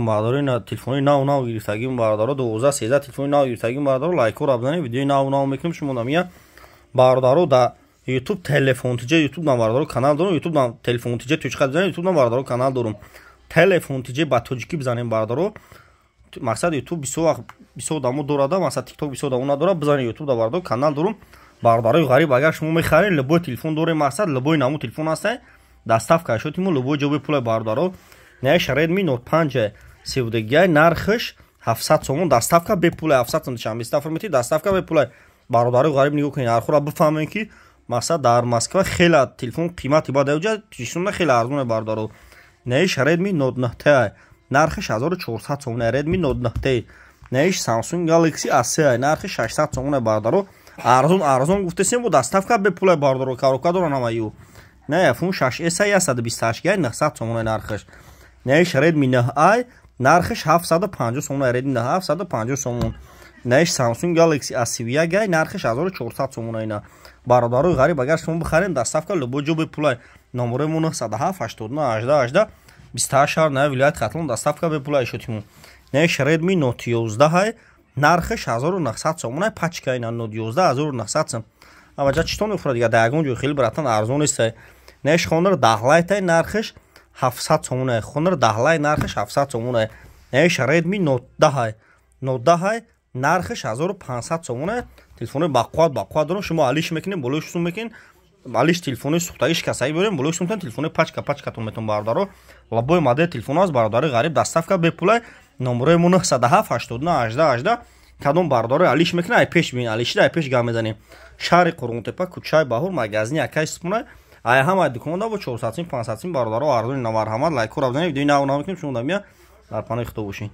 Бародаро, ина телефони нав нав гирифтагим, бародаро, 12, 13 телефони нав гирифтагим, бародаро, лайкҳоро бизанед, видеои нав нав мекунем. Шумо намия, бародаро, да YouTube Телефон ТЖ, YouTube на, бародаро, канал дорум, YouTube на Телефон ТЖ точка бизанед, YouTube на, бародаро, канал дорум. Телефон ТЖ ба тоҷикӣ бизанем, бародаро. Мақсад, YouTube бисёр вақт бисёр одамо дорада, мақсад, TikTok бисёр одамо надора. Бизанед YouTube да, бародаро, канал дорум. Бародарои ғариб, агар шумо мехаред, любой телефон дорем, мақсад, любой намуд телефон ҳастай, доставка шотимо любой ҷо бепулай, бародаро. Наиш Redmi Note 5 севдегиай, нархш 700 сомон, доставка бепулай, 700 сом душанбе мети, доставка бепулай. Бародарои ғариб, нигоҳ кунед, нархҳоро бифаҳмед, ки мақсад, дар Москва хеле телефон қимати бад, аҷа Тоҷикистонда хеле арзоне, бародаро. Наиш Redmi Note 9, нархш 1400 сомон, Redmi Note 9. Наиш Samsung Galaxy A3, нархи 600 сомон, бародаро, арзон арзон гуфтесем, бо доставка бепулай, бародаро, коробка доран ҳамаю. Не iPhone 6s 128 гай, 900 сомон нархш. Наиш Redmi 9i, нархш 750 сомон, Redmi 9 750 сомон. Наиш Samsung Galaxy A31 гай, нархш 1400 сомон ина. Бародарои ғариб, агар шумо бихарем, доставка любой ҷо бепулай. Номерои мо 907 89 18 18, 28 шаҳр на вилояти Хатлон доставка бепулай шотиму. Наиш Redmi Note 11, нархш 1900 сомон, пачка ина Note 11 1900 сом. Аваҷа читон мефурад дига, дар ягон ҷой хеле, братан, арзон нест. Наиш Honor 10 Lite, нархш 700 сомон, Honor 10 Lite нархш 700 сомон. Наиш Redmi Note 10, Note 10 нархш 1500 сомон. Телефони бақувват бақувват дорам, шумо алиш мекунед, болои сум мекунед, алиш телефони сӯхтагӣ, шикастагӣ биёрем, болои сумтон телефони пачка пачкатон метон, бародаро. Любой модел телефон аст, бародари ғариб, доставка бепулай. Номерои мо 907 89 18 18. Кадом бародаро алиш мекунад, ай пеш бин, алишида ай пеш гап мезанем. Шаҳри Қурғонтепа, кӯчаи Баҳур, магазини акай Супонай, ай ҳамаи дуконда бо 400 сим, 500 сим, бародаро, арзони. Марҳамат, лайкҳоро бизанед, видеои нав нав мекунем. Шумо дамия дар паноҳи Худо бошед.